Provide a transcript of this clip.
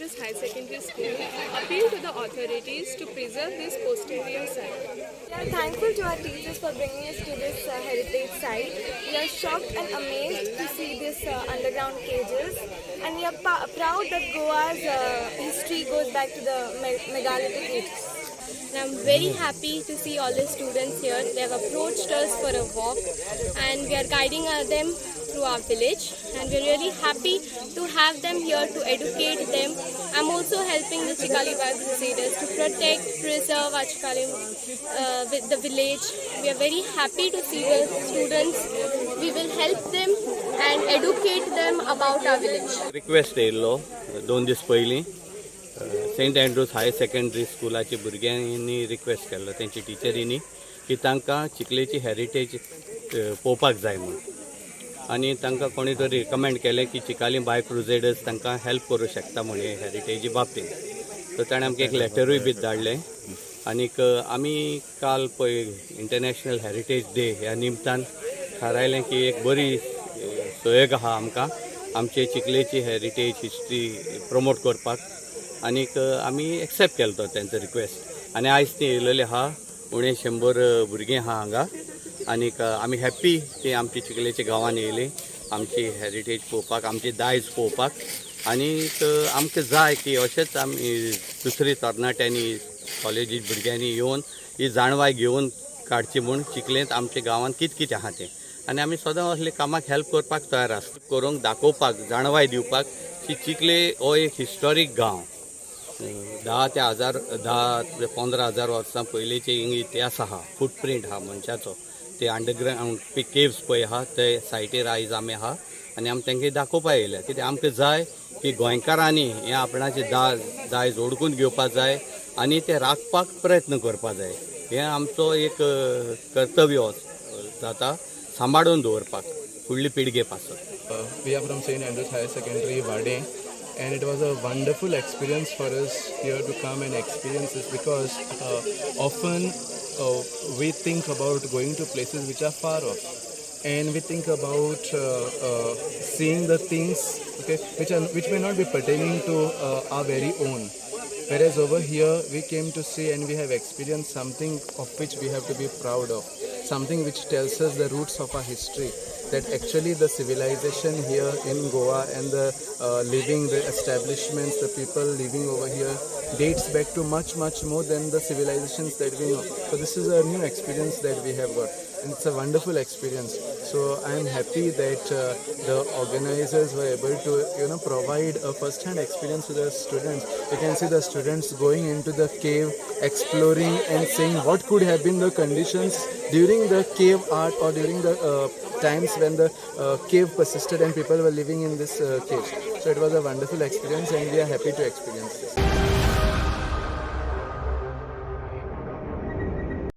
Andrews High Secondary School appeal to the authorities to preserve this posterior site. We are thankful to our teachers for bringing us to this heritage site. We are shocked and amazed to see this underground cages, and we are proud that Goa's history goes back to the megalithic ages. And I'm very happy to see all the students here. They have approached us for a walk and we are guiding them through our village, and we're really happy to have them here to educate them. I'm also helping the Chikhali Bar Crusaders to protect, preserve our Chikhali, with the village. We are very happy to see the students. We will help them and educate them about our village. Request येयल्लो 2 दीस पयलीं Saint Andrews higher secondary स्कुलाच्या भुरग्यांनी request केल्लो तेंच्या टिचरींनी की तांकां चिखलेची heritage पळोवपाक जाय म्हूण, आनी तांकां कोणी तरी रिकमेंड केलें की चिकाली बाय क्रुजेडर्स तांकां हेल्प करूं शकता म्हूण हे हेरिटेजी बाबतींत. सो ताणें आमकां एक लेटरूय बी धाडलें आनीक आमी काल पळय इंटरनॅशनल हेरिटेज डे ह्या निमतान थारायलें की एक बरी सहयोग आहा आमकां आमचे चिखलेची हेरिटेज हिस्ट्री प्रमोट करपाक, आनीक आमी एक्सेप्ट केलो तो तेंचो रिक्वेस्ट. आनी आयज ती येयलेली आहा, उणे 100 भुरगीं आहा हांगा, आनीक आमी हॅप्पी की आमची चिखलेच्या गांवान येयली आमची हेरिटेज पळोवपाक, आमची दायज पळोवपाक. आनीक आमकां जाय की अशेंच आमी दुसरी तरणाट्यांनी कॉलेजी भुरग्यांनी येवन ही जाणवाय घेवन काडची म्हूण चिखलेंत आमच्या गांवांत कितें कितें आहा तें, आनी आमी सदां असले कामाक हेल्प करपाक तयार आसता, करूंक दाखोवपाक जाणवाय दिवपाक की चिखले हो एक हिस्टॉरीक गांव, 10 ते 10 ते 15 हजार वर्सां पयलींचे हिंग इतिहास आहा, फुटप्रिंट आहा मनशाचो, ते अंडरग्रावंड केव्स पळय आहा ते सायटीर आयज आमी आहा आनी आमी तांकां दाखोवपाक येयल्या. कित्याक आमकां जाय की गोंयकारांनी हें आपणाचें दायज ओडकून घेवपाक जाय आनी तें राखपाक प्रयत्न करपाक जाय. हें आमचो एक कर्तव्य जाता सांबाळून दवरपाक फुडली पिळगे पासत. We are from St. Andrews Higher Secondary, Vade, and it was a wonderful experience for us here to come and experience this, because often we think about going to places which are far off, and we think about seeing the things, okay, which may not be pertaining to our very own. Whereas over here we came to see and we have experienced something of which we have to be proud of, something which tells us the roots of our history, that actually the civilization here in Goa and the living, the establishments, the people living over here dates back to much, much more than the civilizations that we know. So this is a new experience that we have got, and it's a wonderful experience. So I am happy that the organizers were able to, provide a first-hand experience to the students. You can see the students going into the cave, exploring and seeing what could have been the conditions during the cave art or during the times when the cave persisted and people were living in this caves. So it was a wonderful experience and we are happy to experience this.